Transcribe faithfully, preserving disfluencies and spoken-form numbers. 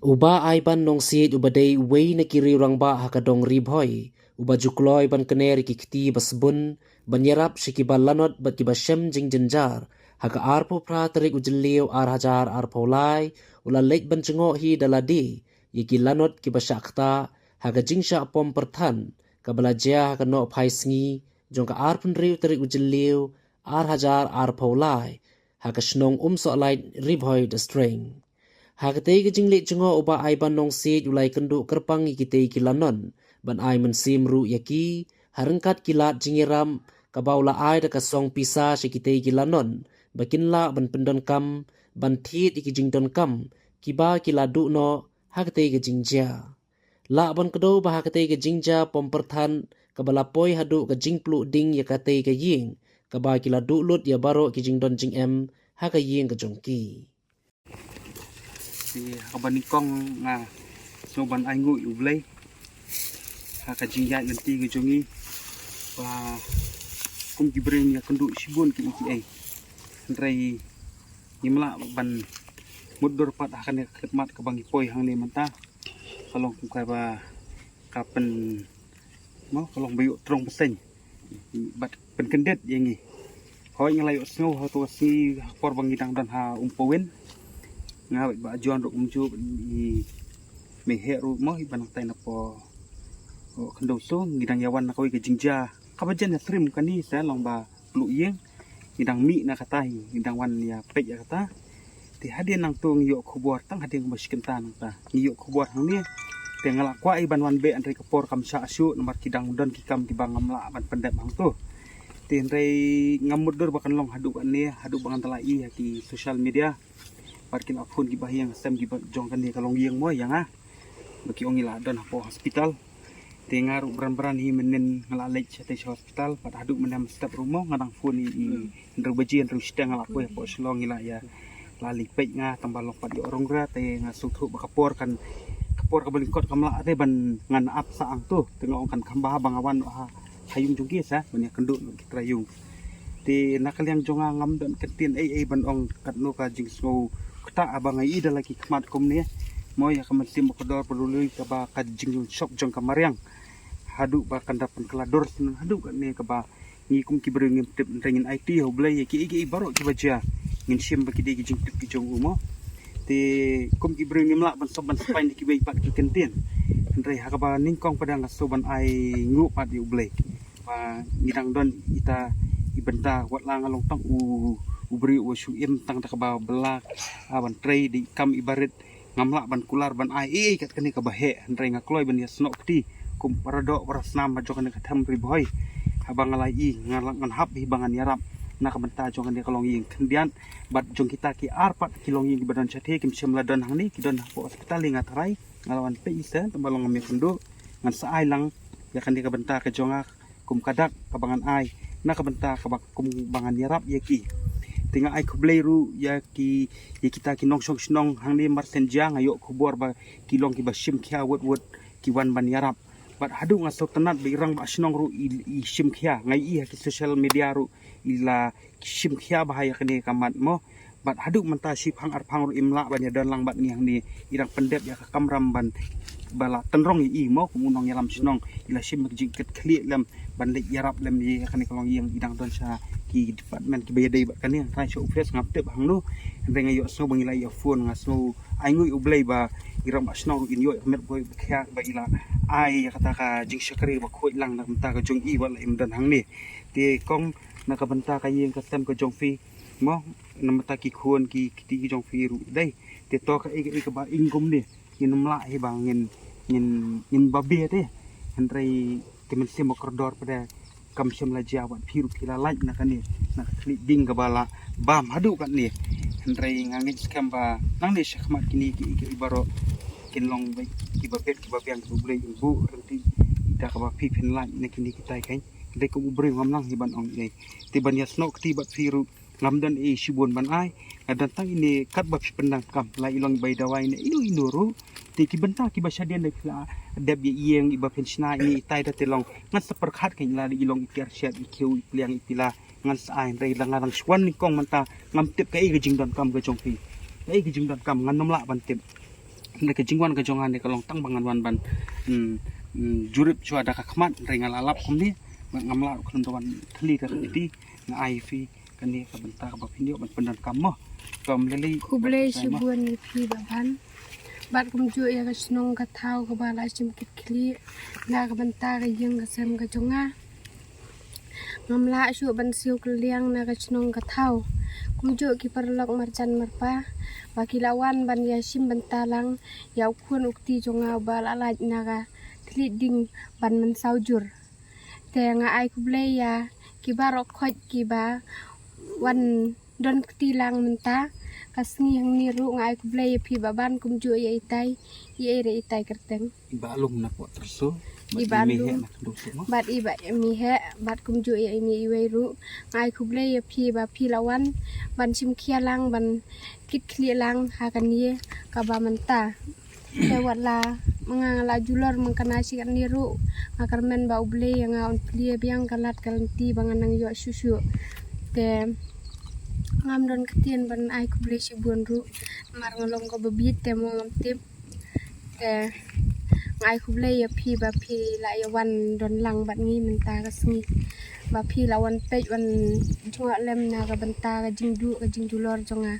U Bah Aiban Nongsiej uba dei uwei na ki riew rangbah ha ka dong Ri Bhoi, uba ju kloi ban kner ïa ki kti ba sbun ban ïarap sha kiba lanot bad kiba shem jingjynjar ha ka arphew phra tarik u Jylliew ar hajar arphew lai, u la leit ban jngoh hi da lade ïa ki lanot kiba shah ktah ha ka jingshah pom pyrthat kaba la jia ha ka nohphai sngi jong ka arphew hynriew tarik u Jylliew ar hajar arphew lai ha ka shnong Umsohlait, Ri Bhoi District. Ha katei ka jingleit jngoh u Bah Aiban Nongsiej u la ïakynduh kyrpang ïa kitei ki lanot ban ai mynsiem ruh ïa ki ha ryngkat ki lad jingïarap kaba u la ai da ka song pisa sha kitei ki lanot ba kin lah ban pyndonkam ban thied ïa ki jingdonkam kiba ki la duh noh ha katei ka jingjia. Lah ban kdew ba ha katei ka jingjia pom pyrthat kaba la poi haduh ka jingpluh ding ïa katei ka ïing kaba ki la duh lut ïa baroh ki jingdon jingem ha ka ïing ka jong ki. Te ha kaba nyngkong nga sngew ban ai nguh ïa U Blei ha ka jingïaid lynti ka jong ngi, ba kum ki briew ngi ïakynduh shibun kiei kiei. Hynrei ngim lah ban mutdur pat ha kane ka khidmat kaba ngi poi hangne mynta. Ka long kum kaba ka pyn, mo, ka long ba ïoh trong bseiñ bad pynkyndit ïa ngi. Hooid, nga la ïohsngew ha kato ka sngi ha ka por ba ngi dang don ha Umpawin, nga bad Bah John ruh kumjuh, i Mei Heh ruh, mo, iba nangtai na poh Khyndew Soo, ngi dang ïawan na kawei ka jingjia kaba jan ïatrim kane, sa long ba pluh ïing. Ngi dang mih na kata hi, ngi dang wan ïa peit ïa kata. Te hadien nangto ngi ïoh khubor tang hadien kaba shi kynta nangta ngi ïoh khubor hangne. Te nga la kwah i ban wan beh, hynrei ka por kam shah shuh namar ki dang don ki kam kiba ngam lah ban pyndep hangto. Te hynrei ngam mutdur ba kan long haduh katne, haduh ba ngan da la ïohi ha ki social media. Bad ki la phone ki bahaïing sem kiba jong kane ka longïing, mo, ïa nga, ba ki ong i la don hapoh hospital. Te nga ruh bran bran hi mynnin nga la leit shatei sha hospital, bad haduh mynne mynstep ruh, mo, nga dang phone i, i hynriew baje hynriew shiteng nga la poi hapoh Shillong, i la ïa la leit peit nga tang ba long pat ïoh rung ra. Te nga sngewthuh ba ka por kan, ka por kaba lyngkot kam lah te ban ngan ap sah hangto. Te nga ong kan kham bha ba nga wan noh ha ha ïung jong ki, sa ban ïakynduh noh ki trai ïung. Te na ka liang jong nga ngam don kyntien ei ei ban ong katno ka jingsngew ktah haba nga ïohi da la ki khmat kumne. Mo, ïa ka mynsiem ba kordor ba rului kaba ka jingshoh jong ka mariang haduh ba kan da pynkylla dur shen haduh katne kaba ngi kum ki briew ngim tip. Hynrei ngin aiti ha U Blei ïa kiei kiei baroh kiba jia. Ngin shim ba ki dei ki jingtip ki jong u, mo. Te kum ki briew ngim lah ban sop ban spaiñ da kiwei pat ki kyntien. Hynrei ha kaba nyngkong pat nga sngew ban ai nguh pat ïa U Blei ba ngi dang don ita i bynta, wat la nga long tang u, u briew uba shu im tang da kaba bylla, ah, ban trei da i kam iba rit. Ngam lah ban kular ban ai ei ei kat kane kaba heh, hynrei nga kloi ban ïasnoh kti kum para doh para snam ba jong kane ka them Ri Bhoi. Haba nga la ïohi, nga la, ngan hap hi ba ngan ïarap na ka bynta jong kane ka longïing khyndiat. Bad jong kita ki ar pat ki longïing kiba don shatei, kim shym la don hangne, ki don hapoh hospital, ïa nga tharai. Nga la wan peit ïa se, tang ba long ngam ïakynduh. Ngan sa ai lang ïa kane ka bynta ka jong nga kum ka dak kaba ngan ai na ka bynta kaba kum ba ngan ïarap ïa ki. Te nga ai khublei ruh ïa ki, ïa kita ki nongshong shnong hangne Marsenjia. Nga ïoh khubor ba ki long kiba shim khia wut wut, ki wan ban ïarap. Bad haduh nga sngewtynnat ba i rangbah shnong ruh i, i shim khia. Nga ïohi ha ki social media ruh i la shim khia bha ïa kane ka mat, mo. Bad haduh mynta shiphang arphang ruh im lah ban ïadon lang bad ngi hangne. I dang pyndep ïa ka kamram ban ba la tynrong ïa i, mo, kum u nongïalam shnong. I la shim ka jingkitkhlieh lem ban leit ïarap lem ïa kane ka longïing. I dang don sha ki department kiba ïadei bad kane, tang sha office ngam tip hangno. Hynrei nga ïohsngew ba ngi la ïa phone, nga sngew ai nguh ïa U Blei ba i rangbah shnong ruh in ïoh ïa ka met boi ba khia ba i la ai ïa kata ka jingshakri ba khuid lang na ka bynta ka jong i wat la im don hangne. Te kong, na ka bynta ka ïing ka sem ka jong phi, mo, na ka bynta ki khun ki kti ki jong phi ruh dei. Te to kaei kaei kaba ing kumne, ngin ym lah hi ba ngin, ngin, ngin babe te. Hynrei ka mynsiem ba kordor pat de kam shym la jia, wat phi ruh phi la lait na kane, na ka khlieh ding kaba la bam haduh katne. Hynrei nga ngeit skhem ba nangne shakhmat kine kiei kiei baroh kin long ba kiba bet kiba biang, kiba U Blei un buh ryntih da kaba phi phin lait na kine kitai kein. Hynrei kum u briew ngam nang hi ban ong ei. Te ban ïasnoh kti bad phi ruh ngam don ei shibun ban ai. Nga don tang ine katba phi pyndonkam, la i long i bai dawai ne ino ino ruh. Te ki bynta kiba shadien da phi la dep ïa ïing, iba phin shna ine itai da te long, ngan sa pyrkhat kein, la da i long i tiar shet, i khiew, i pliang, i pila, ngan sa ai. Hynrei la nga dang shu wan nyngkong mynta, ngam tip kaei ka jingdonkam ka jong phi. Kaei ka jingdonkam ngan ym lah ban tip. Hynrei ka jingwan ka jong nga ne ka long tang ba ngan wan ban, mm, mm, jurip shuwa da ka khmat, hynrei nga la lap kumne, ngam lah ruh khlem da wan thylli da ka kti, nga ai ïa phi kane ka bynta kaba phin ïoh ban pyndonkam mo. Khublei shibun ïa phi Bah Ban. Bad kumjuh ïa ka shnong ka thaw kaba la shim kit khlieh na ka bynta ka ïing ka sem ka jong nga. Ngam lah shuh ban siew kylliang na ka shnong ka thaw. Kumjuh ki paralok marjan marpa ba ki la wan ban ïa shim bynta lang ïa u khun u kti jong nga uba la lait na ka thylliej ding ban mynsaw jur. Te nga ai khublei ïa ki baroh khoit kiba wan don kti lang mynta ka sngi hangne ruh. Nga ai khublei ïa phi Bah Ban kumjuh ïa itai, ïa i re itai kyrteng. I Bah Lum na Pok Tyrso, i Bah Lum, bad i Bah Miheh, bad kumjuh ïa ine iwei ruh. Nga ai khublei ïa phi ba phi la wan ban shim khia lang, ban kit khlieh lang ha kane kaba mynta. Te wat la ma nga la julor mynta shi katne ruh, nga kyrmen ba U Blei ïa nga un plie biang ka lad ka lynti ba ngan nang ïoh shuh shuh. Te ngam don ktien ban ai khublei shibun ruh, namar nga long kaba bieit te mo ngam tip. Te nga ai khublei ïa phi ba phi la ïa wan don lang bad ngi mynta ka sngi, ba phi la wan peit wan jngoh lem na ka bynta ka jingduh ka jingjulor jong nga.